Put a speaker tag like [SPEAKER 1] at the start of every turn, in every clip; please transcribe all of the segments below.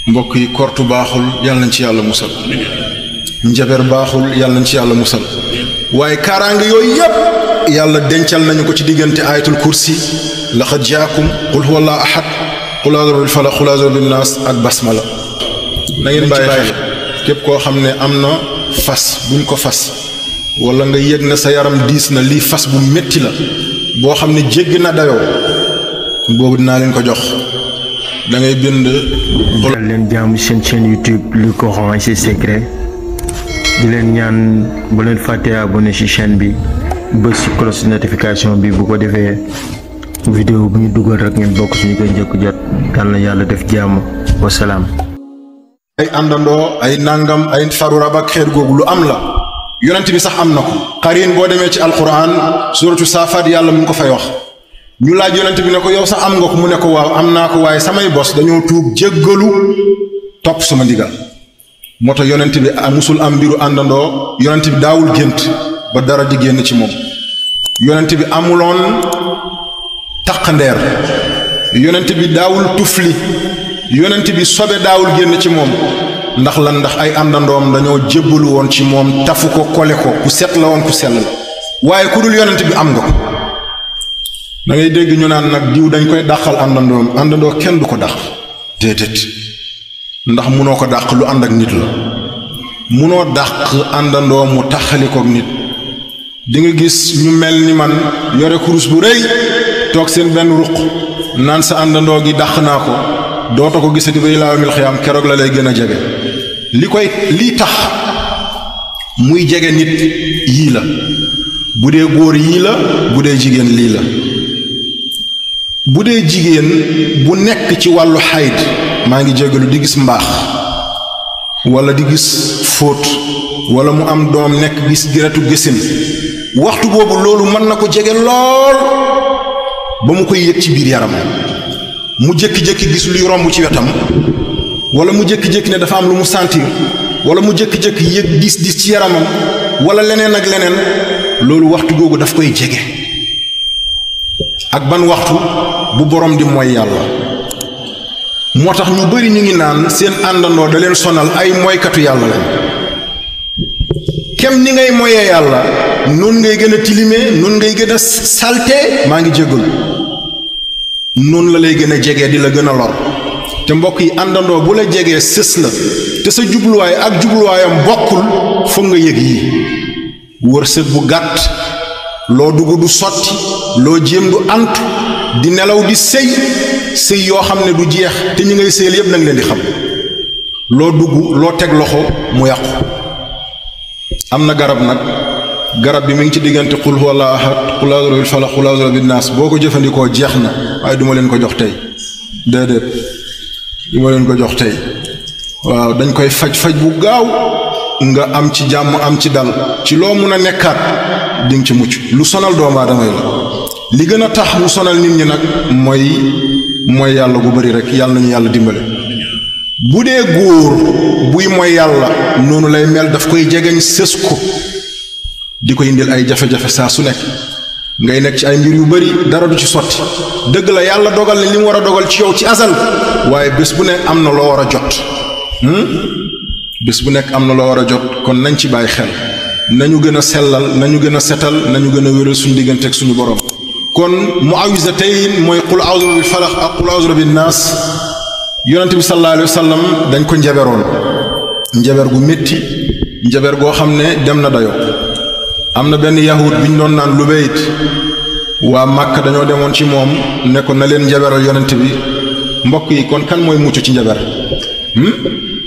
[SPEAKER 1] mbokk yi kortu baaxul yàlla nañ ci yàlla musal njaber baaxul yàlla nañ ci yàlla musal waaye kaaraange yooyu yépp yàlla dencal nañu ko ci diggante ayatul kursi laqad jaakum qul huwallahu ahad qul a'udhu bil falaq qul a'udhu bin nas ak basmala na ngeen bàyyi xel képp koo xam ne am na fas buñ ko fas wala nga yëg na sa yaram diis na lii fas bu metti la boo xam ne jéggi na dayoo boobu dinaa leen ko jox da ngay bind
[SPEAKER 2] dal leen jaamu seen chaîne YouTube Le Coran et ses secrets di leen ñaan bu leen fàtte abonné ci chaîne bi bës ci cloche notification bi bu ko defee vidéo bu ñu dugal rek ngeen bokk ci ñu koy njëkk jot yal na yàlla def jàmm wasalaam.
[SPEAKER 1] ay àndandoo ay nangam ay faru rab ak xeet googu lu am la yonent bi sax am na ko xarin boo demee ci alquran suratu saafaat yàlla mu ngi ko fay wax ñu laaj yonent bi ne ko yow sax am nga ko mu ne ko waaw am naa ko waaye samay bos dañoo tuub jéggalu topp sama ndigal moo tax yonent bi musul am mbiru àndandoo yonent bi daawul gént ba dara di génn ci moom yonent bi amuloon taqandeer yonent bi daawul tufli yonent bi sobe daawul génn ci moom ndax lan ndax ay àndandoom dañoo jébbalu woon ci moom tafu ko kole ko ku set la woon ku sell la waaye ku dul yonent bi am nga ko da ngay dégg ñu naan nag diw dañ koy dàqal àndandoom àndandoo kenn du ko dàq déedéet ndax munoo ko dàq lu ànd ak nit la munoo dàq àndandoo mu taxalikook nit di nga gis ñu mel ni man yore kurus bu rëy toog seen benn ruq naan sa àndandoo gi dàq naa ko dootoo ko gisati ba ilaa yawmil xiyaam keroog la lay gën a jege lii tax muy jege nit yii la bu dee góor yii la bu dee jigéen lii la bu dee jigéen bu nekk ci wàllu xayd maa ngi jégalu di gis mbaax wala di gis fóot wala mu am doom nekk gis geretu gësin waxtu boobu loolu mën na ko jege lool ba mu koy yëg ci biir yaram mu jékki-jékki gis luy romb ci wetam wala mu jékki-jékki ne dafa am lu mu sentir wala mu jékki-jékki yëg diis ci yaramam wala leneen ak leneen loolu waxtu googu daf koy jege ak ban waxtu bu borom di mooy yàlla moo tax ñu bari ñu ngi naan seen àndandoo da leen sonal ay mooykatu yàlla lañ kem ni ngay moyee yàlla noonu ngay gën a tilimee noonu ngay gën a salte maa ngi jégalu noonu la lay gën a jege di la gën a lor te mbokk yi àndandoo bu la jegee sës la te sa jubluwaay ak jubluwaayam bokkul foog nga yëg yi wërsëg bu gàtt loo dugg du sotti loo jéem du antu di nelaw di sëy yoo xam ne du jeex te ñi ngay sëyal yépp nag leen di xam loo dugg loo teg loxo mu yàqu am na garab bi mi ngi ci diggante qul huwallahu ahad qul a'udhu bil falaq qul a'udhu bin nas boo ko jëfandikoo jeex na waaye duma leen ko jox tey déedéet duma leen ko jox tey waaw dañ koy faj bu gaaw nga am ci jàmm am ci dal ci loo mun a nekkaat dinga ci mucc lu sonal doomu aadama yi la li gën a tax mu sonal nit ñi nag mooy yàlla gu bari rek yàlla nañu yàlla dimbale bu dee góor buy mooy yàlla noonu lay mel daf koy jegeñ sës ko di ko indil ay jafe-jafe saa su nekk ngay nekk ci ay mbir yu bari dara du ci sotti dëgg la yàlla dogal ne li mu war a dogal ci yow ci asal waaye bés bu nekk am na loo war a jot bés bu nekk am na loo war a jot kon nañ ci bàyyi xel nañu gën a sellal nañu gën a setal nañu gën a wéral suñu diggante ak suñu borom kon muawizatayn mooy qul a'udhu bil falaq ak qul a'udhu bin nas yonent bi sallallahu alayhi wa sallam dañ ko njaberoon njaber gu métti njaber goo xam ne dem na dayo am na benn yahud bi ñu doon naan Lubayt waa Màkka dañoo demoon ci moom ne ko na leen njaberal yonent bi mbokk yi kon kan mooy mucc ci njaber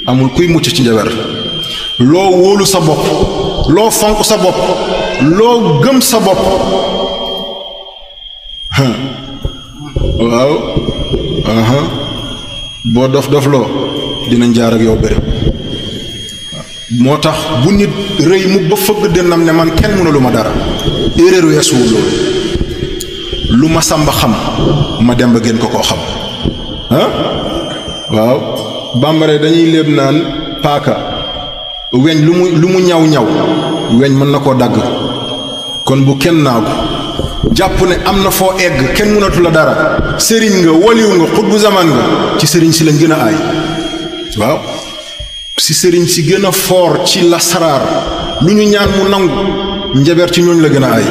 [SPEAKER 1] amul kuy mucc ci njaber loo wóolu sa bopp loo fonk sa bopp loo gëm sa bopp waaw boo dof loo dinañ jaar ak yow bëri moo tax bu nit rëy mu ba fëgg dënnam ne man kenn mënalu ma dara erreur weesuwul loolu lu ma sàmba xam ma dem ba gën ko koo xam waaw bambare dañuy léeb naan paaka weñ lu mu ñaw weñ mën na koo dagg kon bu kenn naagu jàpp ne am na foo egg kenn mënatu la dara sëriñ nga waliw nga xutbu zaman nga ci sëriñ si lañ gën a aay waaw si sëriñ si gën a foor ci lasaraar lu ñu ñaan mu nangu njaber ci ñooñ la gën a ay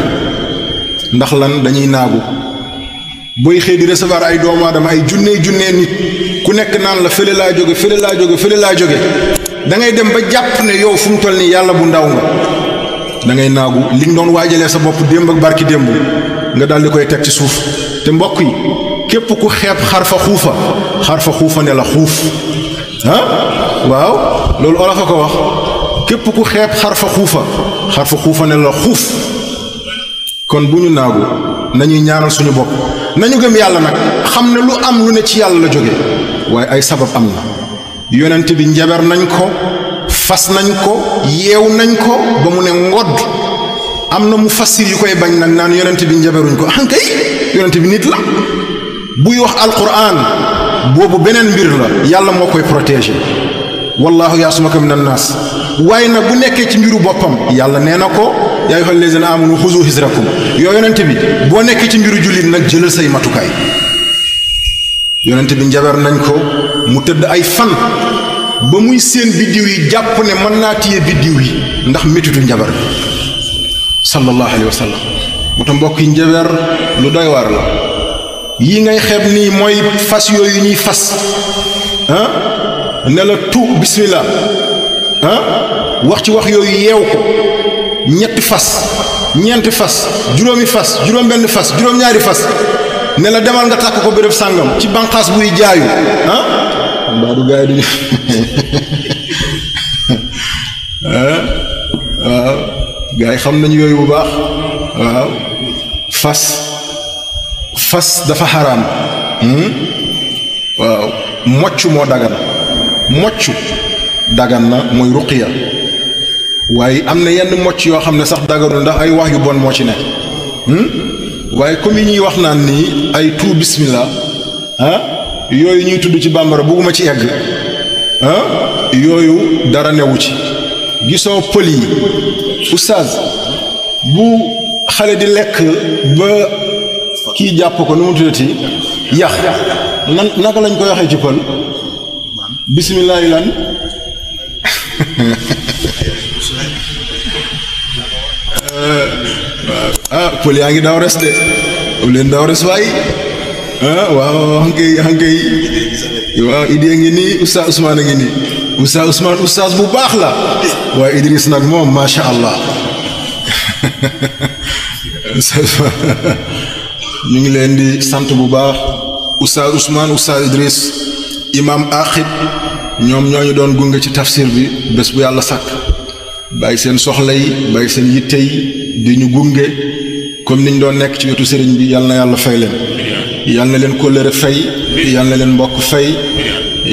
[SPEAKER 1] ndax lan dañuy naagu booy xëy di recevoir ay doomu aadama ay junnee nit ku nekk naan la fële laa jóge fële laa jóge da ngay dem ba jàpp ne yow fu mu toll nii yàlla bu ndaw nga da ngay naagu li nga doon waajalee sa bopp démb ak barki démb nga daal di koy teg ci suuf te mbokk yi képp ku xeeb xar fa xuufa ne la xuuf ah waaw loolu olof a ko wax képp ku xeeb xar fa xuufa ne la xuuf kon bu ñu naagu nañuy ñaaral suñu bopp nañu gëm yàlla nag xam ne lu am lu ne ci yàlla la jóge waaye ay sabab am na yonent bi njaber nañ ko fas nañ ko yeew nañ ko ba mu ne ngodd am na mu fassir yu koy bañ nag naan yonent bi njaberuñ ko ankay yonent bi nit la buy wax alquran boobu beneen mbir la yàlla moo koy protéger wallahu yaasumaka min annaas waaye nag bu nekkee ci mbiru boppam yàlla nee na ko yaa ayyuhal lazina amanu xuzu hisrakum yoo yonent bi boo nekkee ci mbiru jullit nag jëlal say matukaay yonent bi njaber nañ ko mu tëdd ay fan ba muy seen biddiw yi jàpp ne mën naa téye biddiw yi ndax métitu njaber bi sallallahu alayhi wa sallam mu tax mbokk yi njaber lu doy waar la yii ngay xeeb nii mooy fas yooyu ñuy fas ne la tu bismillah wax ci wax yooyu yeew ko ñetti fas ñeenti fas juróomi fas juróom benn fas juróom ñaari fas ne la demal nga takk ko béréb sàngam ci banqaas buy jaayu mbaa du gaay duñu waaw gaay xam nañu yooyu bu baax waaw fas dafa xaraam waaw mocc moo dagan mocc dagan na mooy ruqiya waaye am na yenn mocc yoo xam ne sax daganul ndax ay wax yu bon moo ci ne waaye comme yi ñuy wax naan nii ay tout bismillah yooyu ñuy tudd ci bambara bugguma ci egg yooyu dara newu ci gisoo pël yi oustaz bu xale di lekk ba kii jàpp ko nu mu tuddati yax naka lañ koy waxee ci pël bismillah lan pël yaa ngi daw res de leen daw res waay waaw xankay waaw idée ngi nii oustaz Ousmane a ngi nii oustaz Ousmane oustaz bu baax la waaye Idriss nag moom macha allah ñu ngi leen di sant bu baax oustaz Ousmane oustaz Idriss imam Aqib ñoom ñooñu doon gunge ci tafsir bi bés bu yàlla sàkk bàyyi seen soxla yi bàyyi seen yitte yi di ñu gunge comme niñ doon nekk ci wetu sëriñ bi yàlla na yàlla fay leen yàlla na leen kóllëre fay yàlla na leen mbokk fay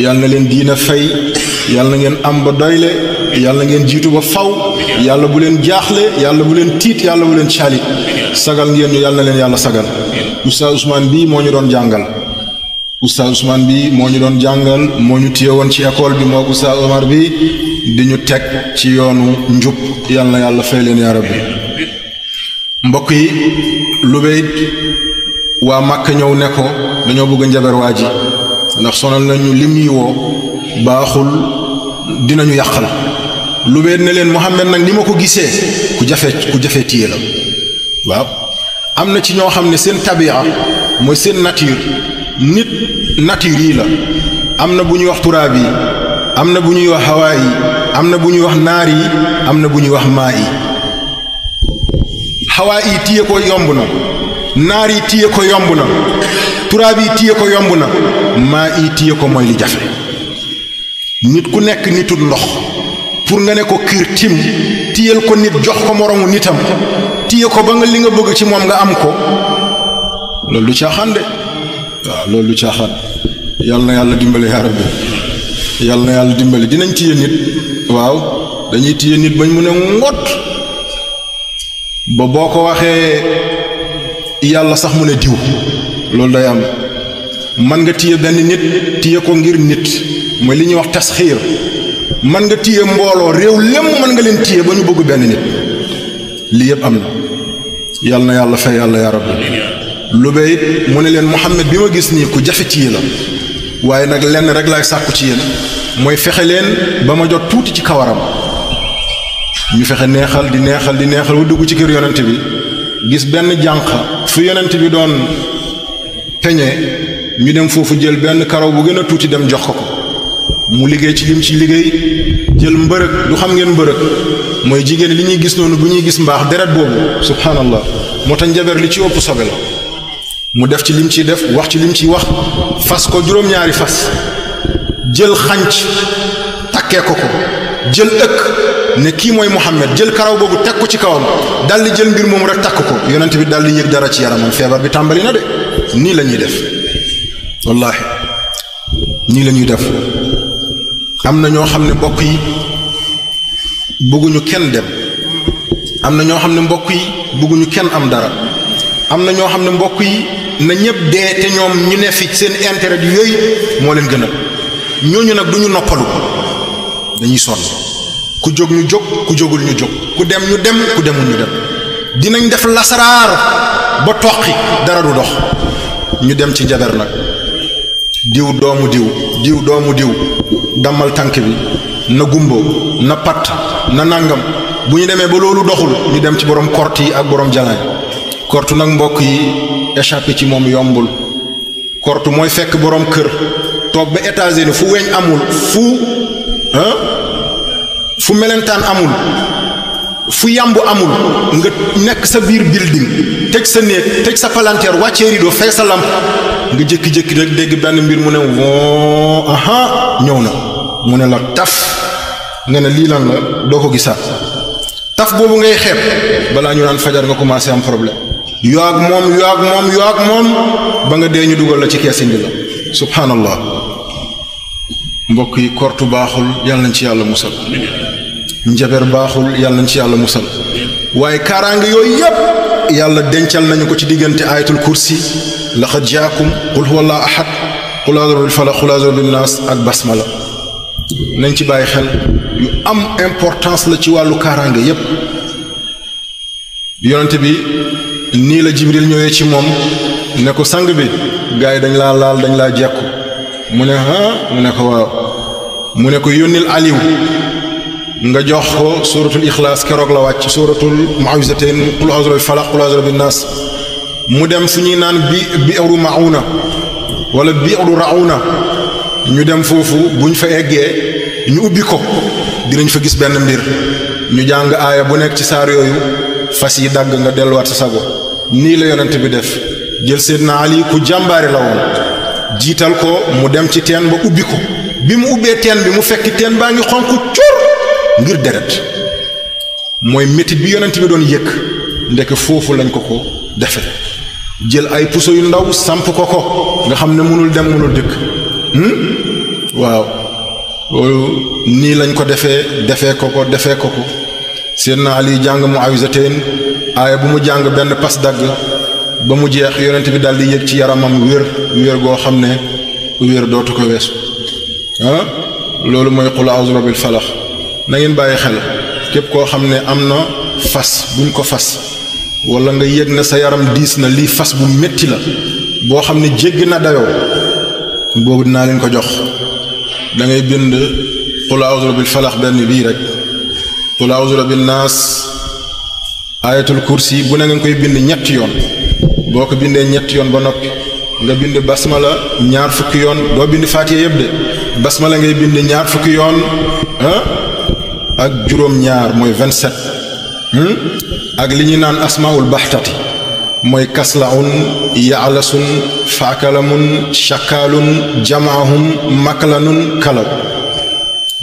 [SPEAKER 1] yàlla na leen diina fay yàlla na ngeen am ba doyle yàlla na ngeen jiitu ba faw yàlla bu leen jaaxle yàlla bu leen tiit yàlla bu leen caalit sagal ngeen ñu yàlla na leen yàlla sagal oustaz Ousmane bii moo ñu doon jàngal oustaz Ousmane bi moo ñu doon jàngal moo ñu téye woon ci école bi moo oustaz Omar bi di ñu teg ci yoonu njub yàlla na yàlla fay leen yaa rabbi mbokk yi Lubeyt waa Màkka ñëw ne ko dañoo bëgg a njaber waa ji ndax sonal nañu lim ñuy woo baaxul dinañu yàqal Lubeyt ne leen Muhammad nag ni ma ko gisee ku jafe téye la waaw am na ci ñoo xam ne seen tabia mooy seen nature nit nature yi la am na bu ñuy wax turaab yi am na bu ñuy wax hawaa yi am na bu ñuy wax naar yi am na bu ñuy wax maa yi hawaa yi téye ko yomb na naar yi téye ko yomb na turaab yi téye ko yomb na maa yi téye ko mooy li jafe nit ku nekk nitut ndox pour nga ne ko kiir tim téyel ko nit jox ko moromu nitam téye ko ba nga li nga bëgg ci moom nga am ko loolu du caaxaan de waaw loolu du caaxaan yàlla na yàlla dimbale yaa rabbi yàlla na yàlla dimbale dinañ téye nit waaw dañuy téye nit bañ mu ne ngot ba boo ko waxee yàlla sax mu ne diw loolu day am man nga téye benn nit téye ko ngir nit mooy li ñuy wax tasxiir man nga téye mbooloo réew lémm mën nga leen téye ba ñu bëgg benn nit lii yëpp am na yàlla na yàlla fay yàlla yaa rabbi Lubeyt mu ne leen Muhammad bi ma gis nii ku jafe téye la waaye nag lenn rek laay sàkku ci yéen mooy fexe leen ba ma jot tuuti ci kawaram ñu fexe neexal di neexal ba dugg ci kër yonent bi gis benn jànq fu yonent bi doon peñe ñu dem foofu jël benn karaw bu gën a tuuti dem jox ko mu liggéey ci lim ci liggéey jël mbërëg du xam ngeen mbërëg mooy jigéen li ñuy gis noonu bu ñuy gis mbaax deret boobu subhanallah moo tax njaber li ci ëpp sobe la mu def ci lim ciy def wax ci lim ciy wax fas ko juróom-ñaari fas jël xànc takkee ko jël ëkk ne kii mooy Muhammad jël karaw boobu teg ko ci kawam daldi jël mbir moomu rek takk ko yonent bi daldi yëg dara ci yaramam feebar bi tàmbali na de nii la ñuy def wallaahi nii la ñuy def am na ñoo xam ne mbokk yi bëgguñu kenn dem am na ñoo xam ne mbokk yi bëgguñu kenn am dara am na ñoo xam ne mbokk yi na ñëpp dee te ñoom ñu ne fi seen intérêt yu yooyu moo leen gënal ñooñu nag duñu noppalu dañuy sonn ku jóg ñu jóg ku jógul ñu jóg ku dem ñu dem ku demul ñu dem dinañ def lasaraar ba toqi dara du dox ñu dem ci njaber nag diw doomu diw doomu diw dammal tànk bi na gumbo na pat na nangam bu ñu demee ba loolu doxul ñu dem ci borom kort yi ak borom jalañ kortu nag mbokk yi échappé ci moom yombul kortu mooy fekk borom kër toog ba États-Unis fu weñ amul fu melentaan amul fu yàmbu amul nga nekk sa biir building tëj sa néeg tëj sa palanteer wàccee rideau fay sa lamp nga jékki-jékki rek dégg benn mbir mu ne woo aha ñëw na mu ne la taf nga ne lii lan la doo ko gisaat taf boobu ngay xeeb balaa ñu naan fajar nga commencé am problème yoo ak moom ba nga dee ñu dugal la ci kees indi la subhanallah mbokk yi kortu baaxul yàlla nañ ci yàlla musal njaber baaxul yàlla nañ ci yàlla musal waaye kaaraange yooyu yépp yàlla dencal nañu ko ci diggante ayatul kursi laqad jaakum qul huwallahu ahad qul a'udhu bil falaq qul a'udhu bin nas ak basmala nañ ci bàyyi xel yu am importance la ci wàllu kaaraange yépp yonent bi nii la jibril ñëwee ci moom ne ko sang bi gars yi dañ laa laal dañ laa jekku mu ne mu ne ko waaw mu ne ko yónnil aliw nga jox ko suratul ixlaas keroog la wàcc suratul muawizatain qul a'udhu bil falaq qul a'udhu bin nas mu dem fu ñuy naan bi'ru mauna wala bi'ru rauna ñu dem foofu buñ fa eggee ñu ubbi ko dinañ fa gis benn mbir ñu jàng aaya bu nekk ci saar yooyu fas yi dagg nga delluwaat sa sago nii la yonent bi def jël Seydina Ali ku jàmbaare la woon jiital ko mu dem ci teen ba ubbi ko bi mu ubbee teen bi mu fekk teen baa ngi xonq cur ngir deret mooy métit bi yonent bi doon yëkk ndek foofu lañ ko defe jël ay puso yu ndaw samp ko nga xam ne mënul dem mënul dëkk waaw loolu nii lañ ko defee ko Seydina Ali jàng Muawizatain aaya bu mu jàng benn pas dagg ba mu jeex yonent bi daldi yëg ci yaramam wér goo xam ne wér dootu ko weesu loolu mooy qul a'udhu bil falaq na ngeen bàyyi xel képp koo xam ne am na fas buñ ko fas wala nga yëg na sa yaram diis na lii fas bu metti la boo xam ne jégg na dayoo boobu dinaa leen ko jox da ngay bind qul a'udhu bil falaq benn bii rek qul a'udhu bin nas ayatul kursi bu ne nga koy bind ñetti yoon boo ko bindee ñetti yoon ba noppi nga bind basmala ñaar fukki yoon doo bind faatiha yëpp de basmala ngay bind ñaar fukki yoon ak juróom-ñaar mooy 27 ak li ñuy naan asmaul baxtati mooy kaslaun yaalasun faakalamun shakaalun jamaahum maklanun kalab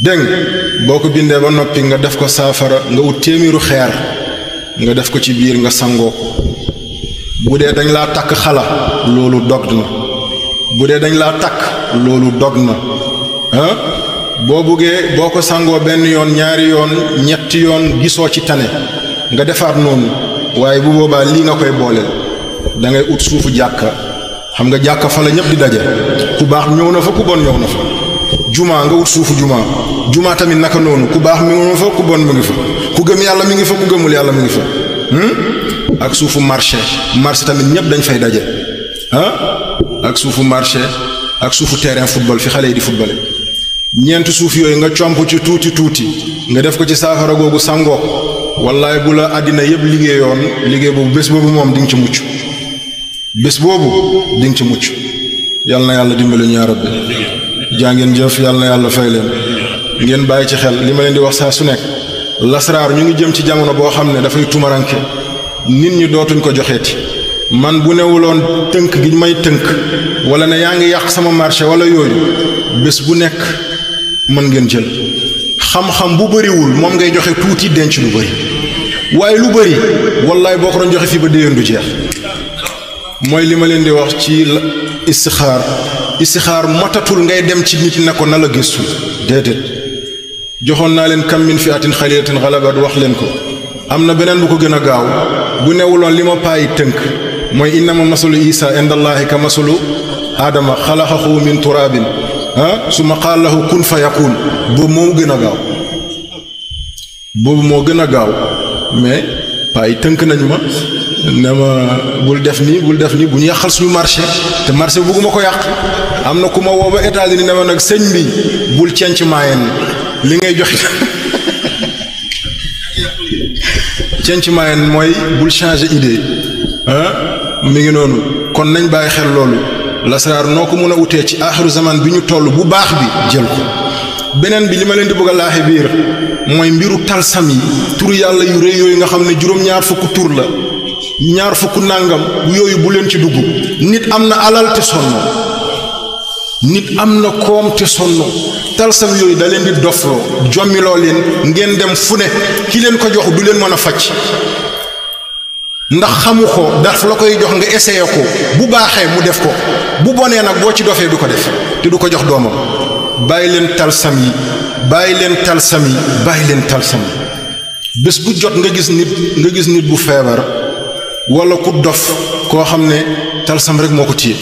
[SPEAKER 1] dégg boo ko bindee ba noppi nga def ko saafara nga ut téeméeru xeer nga def ko ci biir nga sangoo ko bu dee dañ laa takk xala loolu dog na bu dee dañ laa takk loolu dog na boo buggee boo ko sangoo benn yoon ñaari yoon ñetti yoon gisoo ci tane nga defaat noonu waaye bu boobaa lii nga koy booleel da ngay ut suufu jàkka xam nga jàkka fa la ñëpp di daje ku baax ñëw na fa ku bon ñëw na fa juma nga ut suufu juma tamit naka noonu ku baax mi ngi fa ku bon mi ngi fa ku gëm yàlla mi ngi fa ku gëmul yàlla mi ngi fa ak suufu marché tamit ñëpp dañ fay daje ak suufu marché ak suufu terrain football fi xale yi di footballé ñeenti suuf yooyu nga comp ci tuuti nga def ko ci saafara googu sangoo wallaay bu la àddina yëpp liggéeyoon liggéey boobu bés boobu moom di nga ci mucc bés boobu di nga ci mucc yàlla na yàlla dimbali ñu yaa rabbi jaa ngeen jëf yàlla na yàlla fay leen ngeen bàyyi ci xel li ma leen di wax saa su nekk lasraar ñu ngi jëm ci jamono boo xam ne dafay tumaranke nit ñi dootuñ ko joxeeti man bu newuloon tënk gi may tënk wala ne yaa ngi yàq sama marché wala yooyu bés bu nekk mën ngeen jël xam-xam bu bëriwul moom ngay joxe tuuti denc lu bëri waaye lu bëri wallaay boo ko doon joxe fii ba déwén du jeex mooy li ma leen di wax ci istixaar matatul ngay dem ci nit ne ko na la gëstu déedéet joxoon naa leen kam min fi'atin xalilatin xalabat wax leen ko am na beneen bu ko gën a gaaw bu newuloon li ma paayi tënk mooy innama masalu isa indallahi ka masalu aadama xalaxahu min turabin summa qaala lahu kun fa yakun boobu moo gën a gaaw boobu moo gën a gaaw mais paayi tënk nañ ma ne ma bul def nii bu ñu yàqal suñu marché te marché bi bugguma ko yàq am na ku ma woo ba États-Unis ne ma nag sëñ bi bul cenc maayeen li ngay joxe cenc maayeen mooy bul changer idée mi ngi noonu kon nañ bàyyi xel loolu lasraar noo ko mën a utee ci aaxiru zaman bi ñu toll bu baax bi jël ko beneen bi li ma leen di bëgg a laaxe biir mooy mbiru talsam yi turu yàlla yu rëy yooyu nga xam ne juróom-ñaar fukk tur la ñaar fukk nàngam yooyu bu leen ci dugg nit am na alal te sonno nit am na koom te sonno talsam yooyu da leen di dofloo jommiloo leen ngeen dem fu ne ki leen ko jox du leen mën a faj ndax xamu ko daf la koy jox nga essayé ko bu baaxee mu def ko bu bonee nag boo ci dofee du ko def te du ko jox doomam bàyyi leen talsam yi bàyyi leen talsam yi bés bu jot nga gis nit bu feebar wala ku dof koo xam ne talsam rek moo ko téye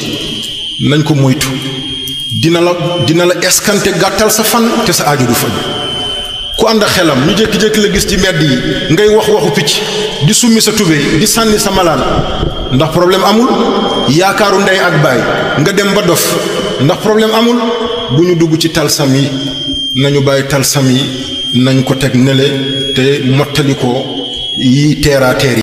[SPEAKER 1] nañ ko moytu dina la eskante gàttal sa fan te sa aajo du faj ku ànd xelam ñu jékki-jékki la gis ci mbedd yi ngay waxu picc di summi sa tubéy di sànni sa malaan ndax problème amul yaakaaru ndey ak baay nga dem ba dof ndax problème amul bu ñu dugg ci talsam yi nañu bàyyi talsam yi nañ ko teg nele te mottali ko yi teera teer yi